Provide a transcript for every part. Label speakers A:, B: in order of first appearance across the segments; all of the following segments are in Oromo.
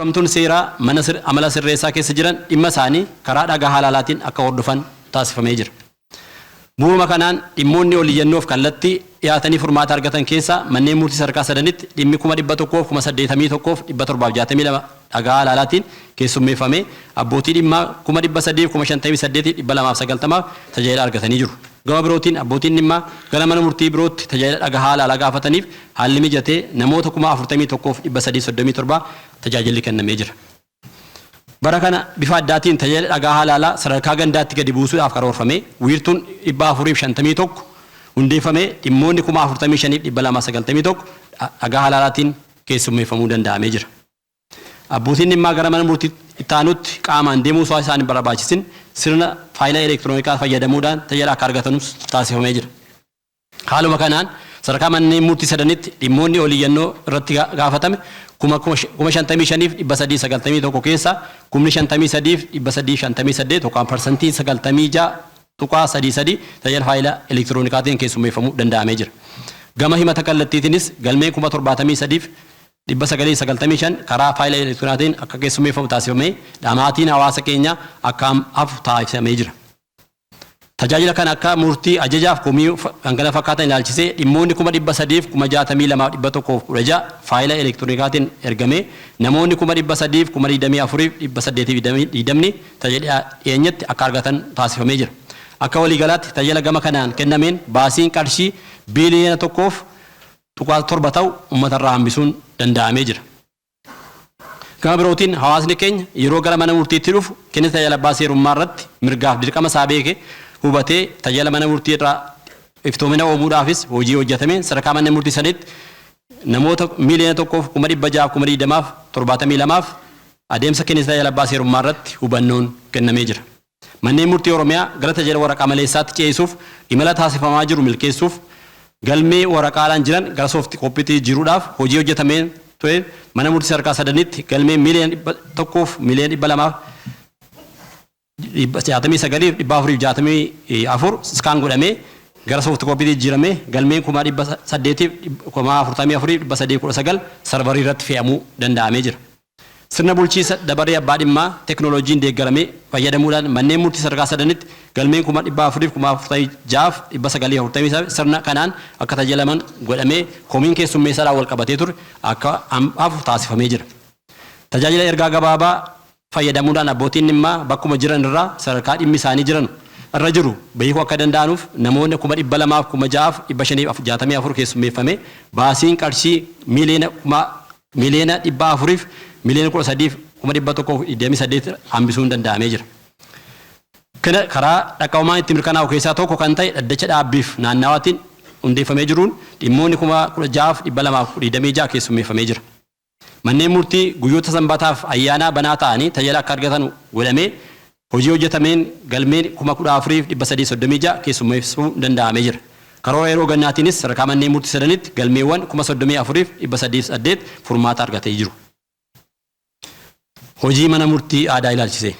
A: Famtuun seeraa mana amala sirreessaa keessa jiran dhimma isaanii karaa dhagaa halaalaatiin akka hordofan taasifamee jira. Bu'uuruma kanaan dhimmoonni oliyyannoof kallattii dhiyaatanii furmaata argatan keessaa manneen murtii sadarkaa sadanitti dhimmi 181,762 dhagaa halaalaatiin keessummeeffamee abbootii dhimmaa 358,290 tajaajila argatanii jiru. Gama birootiin abbootiin dhimmaa gara mana murtii birootti tajaajila dhagaa halaalaa gaafataniif haalli mijatee namoota 41,337 tajaajilli kennamee jira. Bara kana bifa addaatiin tajaajila dhagaa halaalaa sadarkaa gandaatti gadi buusuudhaaf karoorfamee wiirtuun 451 hundeeffamee dhimmoonni 45,291 dhagaa halaalaatiin keessummeeffamuu danda'amee jira. Abbootiin dhimmaa gara mana murtii itti aanutti qaamaan deemuu osoo isaan hin barbaachisin sirna faayila elektiroonikaa fayyadamuudhaan tajaajila akka argatanus taasifamee jira. Haaluma kanaan sadarkaa manneen murtii sadanitti dhimmoonni oliyyannoo irratti gaafatame 55,391 keessaa 53,358 yookaan 96.33% tajaajila faayila elektiroonikaatiin keessummeeffamuu danda'amee jira. Gama himata kallattiitiinis galmeen 73,995 karaa faayila elektiroonikaatiin akka keessummeeffamu taasifamee dhamaatiin hawaasa keenyaa akka hafu taasifamee jira. Tajaajila kan akka murtii ajajaaf komii kan kana fakkaatan ilaalchisee dhimmoonni 362,116 faayila elektiroonikaatiin ergamee namoonni 324,820 tajaajila dhiyeenyatti akka argatan taasifamee jira. Akka waliigalaatti tajaajila gama kanaan kennameen baasiin qarshii 1.7 biliyoona ta'u uummatarraa hambisuun danda'amee jira. Gama birootiin hawaasni keenya yeroo gara mana murtiitti dhufu kenna tajaajila abbaa seerummaa irratti mirgaaf dirqama isaa beeke hubatee tajaajila mana murtii irraa iftoomina uumuudhaafis hojii hojjetameen sadarkaa mana murtii sanitti namoota 1,620,072 adeemsa kenna tajaajila abbaa seerummaa irratti hubannoon kennamee jira. Manneen murtii Oromiyaa gara tajaajila waraqaa maleessaatti ce'isuuf imala taasifamaa jiru milkeessuuf galmee waraqaadhaan jiran gara soft copytti jijjiiruudhaaf hojii hojjetameen ture mana murtii sadarkaa sadanitti galmee 1,269,464 scan godhamee gara soft copytti jijjiiramee galmeen 844,319 serverii irratti fe'amuu danda'amee jira. Sirna bulchiinsa dabaree abbaa dhimmaa teekinooloojiin deeggaramee fayyadamuudhaan manneen murtii sadarkaa sadanitti galmeen 446,940 sirna kanaan akka tajaajilaman godhamee komiin keessummeessaadhaan wal qabatee ture akka hafu taasifamee jira. Tajaajila ergaa gabaabaa fayyadamuudhaan abbootiin dhimmaa bakkuma jiran irraa sadarkaa dhimmi isaanii jiran irra jiru beekuu akka danda'anuuf namoonni 206,564 keessummeeffame baasiin qarshii 413,118,000 hambisuun danda'amee jira. Kana karaa dhaqqabumaan itti mirkanaa'u keessaa tokko kan ta'e dhaddacha dhaabbiif naannawaatiin hundeeffamee jiruun dhimmoonni 16,226 keessummeeffamee jira. Manneen murtii guyyoota sanbataaf ayyaanaa banaa ta'anii tajaajila akka argatan godhamee hojii hojjetameen galmeen 14,336 keessummeessuu danda'amee jira. Karoora yeroo gannaatiinis sadarkaa manneen murtii sadanitti galmeewwan 34,308 furmaata argatee jiru. Hojii mana murtii aadaa ilaalchise.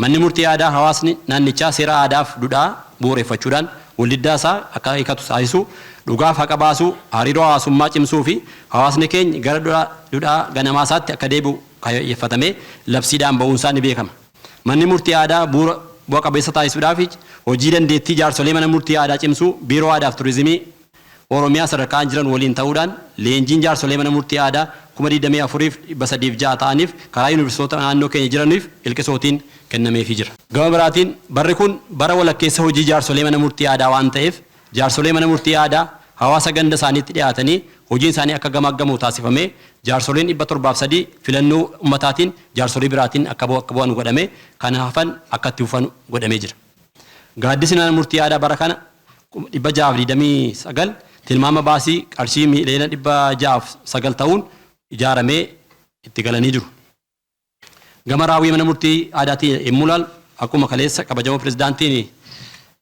A: Manni murtii aadaa hawaasni naannichaa seera aadaaf duudhaa bu'uureffachuudhaan waldiddaa isaa akka hiikatu taasisuu, dhugaaf haqa baasuu, hariiroo hawaasummaa cimsuu fi hawaasni keenya gara duudhaa ganamaa isaatti akka deebi'u kaayyeffatamee labsiidhaan ba'uunsaa ni beekama. Manni murtii aadaa bu'a qabeessa taasisuudhaaf hojii dandeettii jaarsolee mana murtii aadaa cimsuu biiroo aadaaf turizimii Oromiyaa sadarkaan jiran waliin ta'uudhaan leenjiin jaarsolee mana murtii aadaa 24,306 ta'aniif karaa yuunivarsiitota naannoo keenya jiraniif ilqisootiin kennameefii jira. Gama biraatiin barri kun bara walakkeessa hojii jaarsolee mana murtii aadaa waan ta'eef jaarsolee mana murtii aadaa hawaasa ganda isaaniitti dhiyaatanii hojiin isaanii akka gamaggamu taasifamee jaarsoleen 703 filannoo ummataatiin jaarsolii biraatiin akka bu'an godhamee kan hafan akka itti fufan godhamee jira. Gaaddisni mana murtii aadaa bara kana 629 tilmaama baasii qarshii 609,000,000 ta'uun ijaaramee itti galanii jiru. Gama raawwii mana murtii aadaatiin yommuu ilaalu akkuma kaleessa kabajamoo pirezidaantiin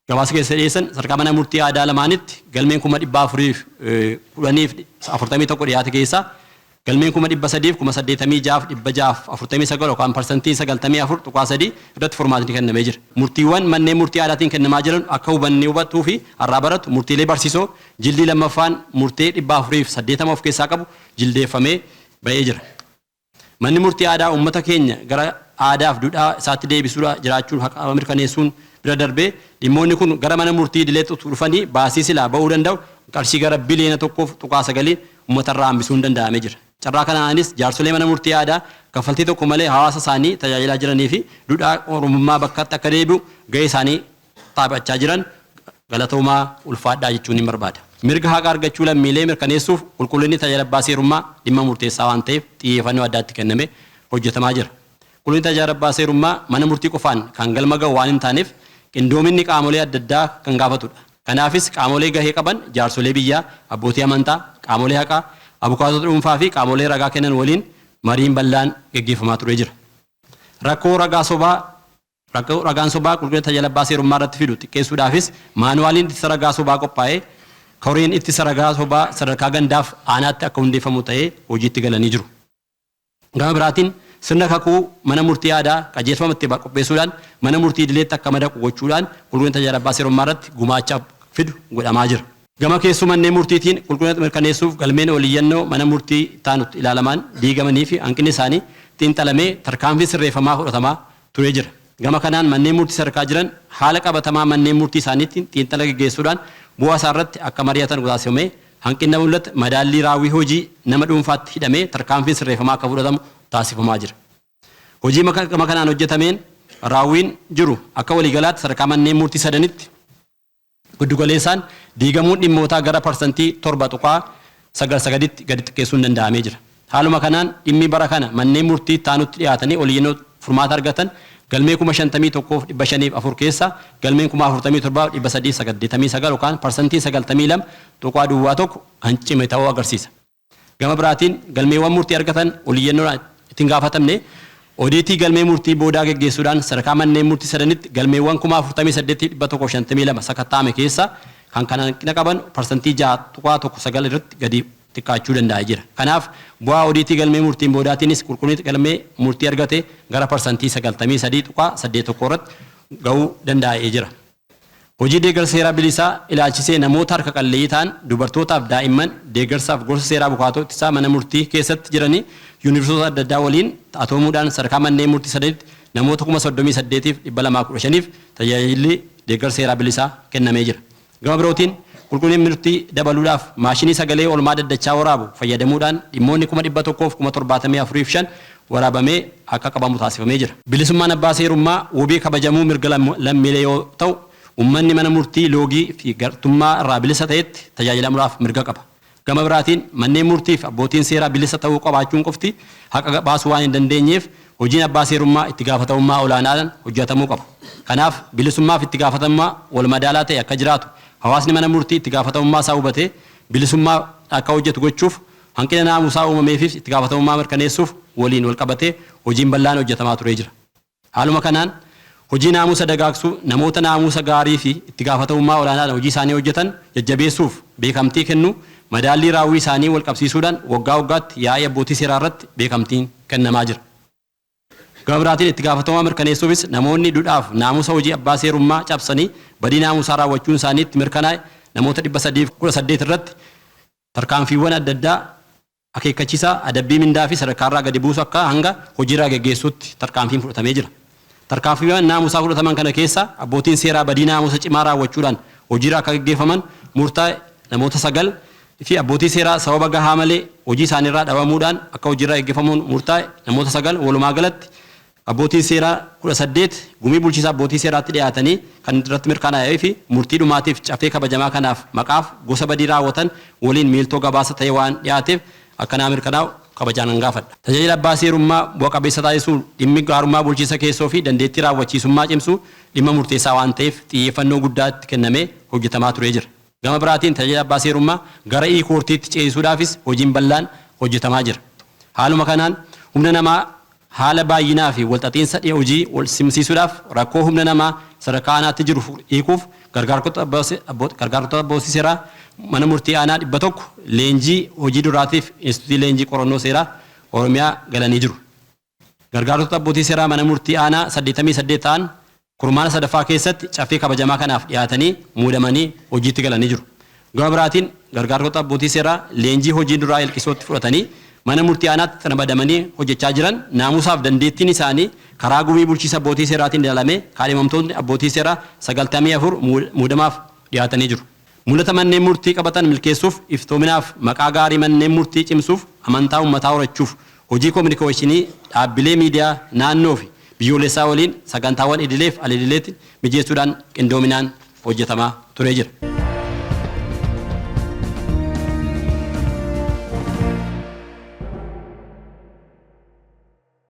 A: gabaasa keessa dhiyeessan sadarkaa mana murtii aadaa lamaanitti galmeen 410,041 dhiyaate keessaa galmeen 386,649 yookaan 94.3% irratti furmaatni kennamee jira. Murtiiwwan manneen murtii aadaatiin kennamaa jiran akka hubannee hubattuu fi har'aa baratu murtiilee barsiisoo jildii lammaffaan murtee 480 of keessaa qabu jildeeffamee ba'ee jira. Manni murtii aadaa uummata keenya gara aadaaf duudhaa isaatti deebisuudha jiraachuun haqa mirkaneessuun bira darbee dhimmoonni kun gara mana murtii idileetti utuu dhufanii baasii silaa ba'uu danda'u qarshii gara biliyoona 1.9 uummatarraa hambisuun danda'amee jira. Carraa kanaanis jaarsolee mana murtii aadaa kaffaltii tokko malee hawaasa isaanii tajaajilaa jiranii fi duudhaa Oromummaa bakkatti akka deebi'u gahee isaanii taphachaa jiran galatoomaa, ulfaadhaa jechuun ni barbaada. Mirga haqa argachuu lammiilee mirkaneessuuf qulqullinni tajaajila abbaa seerummaa dhimma murteessaa waan ta'eef xiyyeeffannoo addaatti kenname hojjetamaa jira. Qulqullinni tajaajila abbaa seerummaa mana murtii qofaan kan galma ga'u waan hin taaneef qindoominni qaamolee adda addaa kan gaafatudha. Kanaafis qaamolee gahee qaban jaarsolee biyyaa, abbootii amantaa, qaamolee haqaa, abukaatota dhuunfaa fi qaamolee ragaa kennan waliin mariin bal'aan geggeeffamaa turee jira. Rakkoo ragaa sobaa rakkoo ragaan sobaa qulqullina tajaajila abbaa seerummaa irratti fidu xiqqeessuudhaafis maanuwaaliin ittisa ragaa sobaa qophaa'ee koreen ittisa ragaa sobaa sadarkaa gandaaf aanaatti akka hundeeffamu ta'ee hojiitti galanii jiru. Gama biraatiin sirna kakuu mana murtii aadaa qajeelfama itti qopheessuudhaan mana murtii idileetti akka madaqu gochuudhaan qulqullina tajaajila abbaa seerummaa irratti gumaacha fidu godhamaa jira. Gama keessoo manneen murtiitiin qulqullina mirkaneessuuf galmeen oliyyannoo mana murtii taanutti ilaalamaan diigamanii fi hanqinni isaanii xiinxalamee tarkaanfii sirreeffamaa fudhatamaa turee jira. Gama kanaan manneen murtii sadarkaa jiran haala qabatamaa manneen murtii isaaniitiin xiinxala geggeessuudhaan bu'aa isaa irratti akka mari'atan taasifamee hanqinna mul'ate madaallii raawwii hojii nama dhuunfaatti hidhamee tarkaanfiin sirreeffamaa akka fudhatamu taasifamaa jira. Hojii gama kanaan hojjetameen raawwiin jiru akka waliigalaatti sadarkaa manneen murtii sadanitti giddugaleessaan diigamuun dhimmootaa gara 7.99%tti gadi xiqqeessuun danda'amee jira. Haaluma kanaan dhimmi bara kana manneen murtii taanutti dhiyaatanii oliyyannoo furmaata argatan galmee 51,504 keessa galmeen 47,389 yookaan 92.01% kan cime ta'uu agarsiisa. Gama biraatiin galmeewwan murtii argatan oliyyannoo ittiin gaafatamne odiitii galmee murtii boodaa geggeessuudhaan sadarkaa manneen murtii sadanitti galmeewwan 48,152 sakatta'ame keessa kan kana hanqina qaban 6.19% irratti gadi xiqqaachuu danda'aa jira. Kanaaf bu'aa odiitii galmee murtiin boodaatiinis qulqullinni galmee murtii argate gara 93.81% irratti ga'uu danda'ee jira. Hojii deeggarsa seeraa bilisaa ilaalchisee namoota harka qalleeyyii ta'an, dubartootaaf daa'imman deeggarsaaf gorsa seeraa abukaatoo ittisaa mana murtii keessatti jiranii yuunivarsiitota adda addaa waliin atoomuudhaan sadarkaa manneen murtii sadanitti namoota 38,215f tajaajilli deeggarsa seeraa bilisaa kennamee jira. Gama birootiin qulqullinni murtii dabaluudhaaf maashinii sagalee olmaa daddachaa waraabu fayyadamuudhaan dhimmoonni 174,005 waraabamee akka qabamu taasifamee jira. Bilisummaan abbaa seerummaa wabii kabajamuu mirga lammiilee yoo ta'u, uummanni mana murtii loogii fi gartummaa irraa bilisa ta'etti tajaajilamuudhaaf mirga qaba. Gama biraatiin manneen murtii fi abbootiin seeraa bilisa ta'uu qabaachuun qofti haqa baasuu waan hin dandeenyeef hojiin abbaa seerummaa itti gaafatamummaa olaanaadhaan hojjetamuu qaba. Kanaaf bilisummaa fi itti gaafatamummaa wal madaalaa ta'e akka jiraatu, hawaasni mana murtii itti gaafatamummaa isaa hubatee bilisummaa akka hojjetu gochuuf, hanqina naamusaa uumameefis itti gaafatamummaa mirkaneessuuf waliin wal qabatee hojiin bal'aan hojjetamaa turee jira. Haaluma kanaan hojii naamusa dagaagsuu, namoota naamusa gaarii fi itti gaafatamummaa olaanaadhaan hojii isaanii hojjetan jajjabeessuuf beekamtii kennu, madaallii raawwii isaanii wal qabsiisuudhaan waggaa waggaatti yaa'ii abbootii seeraa irratti beekamtiin kennamaa jira. Gama biraatiin itti gaafatamummaa mirkaneessuufis namoonni duudhaaf naamusa hojii abbaa seerummaa cabsanii badii naamusaa raawwachuun isaanii itti mirkanaa'e namoota 318 irratti tarkaanfiiwwan adda addaa akeekkachiisaa, adabbii mindaa fi sadarkaarraa gadi buusu akka hanga hojiirraa geggeessuutti tarkaanfiin fudhatamee jira. Tarkaanfiiwwan naamusaa fudhataman kana keessa abbootiin seeraa badii naamusa cimaa raawwachuudhaan hojiirraa akka geggeeffaman murtaa'e namoota 9 fi abbootii seeraa sababa gahaa malee hojii isaaniirraa dhabamuudhaan akka hojiirraa geggeeffamuun murtaa'e namoota 9, walumaa galatti abbootiin seeraa 18 gumii bulchiisaa abbootii seeraatti dhiyaatanii kan irratti mirkanaa'ee fi murtii dhumaatiif caffee kabajamaa kanaaf maqaaf gosa badii raawwatan waliin miiltoo gabaasa ta'e waan dhiyaateef akkanaa mirkanaa'u kabajaan nan gaafadha. Tajaajila abbaa seerummaa bu'a qabeessa taasisuun dhimmi gaarummaa bulchiinsa keessoo fi dandeettii raawwachiisummaa cimsuu dhimma murteessaa waan ta'eef xiyyeeffannoo guddaatti kennamee hojjetamaa turee jira. Gama biraatiin tajaajila abbaa seerummaa gara e-courtiitti ceesisuudhaafis hojiin bal'aan hojjetamaa jira. Haaluma kanaan humna namaa haala baay'inaa fi walxaxiinsa hojii wal simsiisuudhaaf rakkoo humna namaa sadarkaa aanaatti jiru hiikuuf gargaartota abbootii seeraa mana murtii aanaa 100 leenjii hojii duraatiif Instituutii Leenjii Qorannoo Seeraa Oromiyaa galanii jiru. Gargaartota abbootii seeraa mana murtii aanaa 88 ta'an kurmaana sadaffaa keessatti caffee kabajamaa kanaaf dhiyaatanii muudamanii hojiitti galanii jiru. Gama biraatiin gargaartota abbootii seeraa leenjii hojii duraa Ilqisootti fudhatanii mana murtii aanaatti ramadamanii hojjechaa jiran naamusaaf dandeettiin isaanii karaa gumii bulchiisa abbootii seeraatiin ilaalamee kaadhimamtoonni abbootii seeraa 94 muudamaaf dhiyaatanii jiru. Mul'ata manneen murtii qabatan milkeessuuf, iftoominaaf maqaa gaarii manneen murtii cimsuuf, amantaa uummataa horachuuf hojii koominikeeshinii dhaabbilee miidiyaa naannoo fi biyyoolessaa waliin sagantaawwan idileef al-idileetti mijeessuudhaan qindoominaan hojjetamaa turee jira.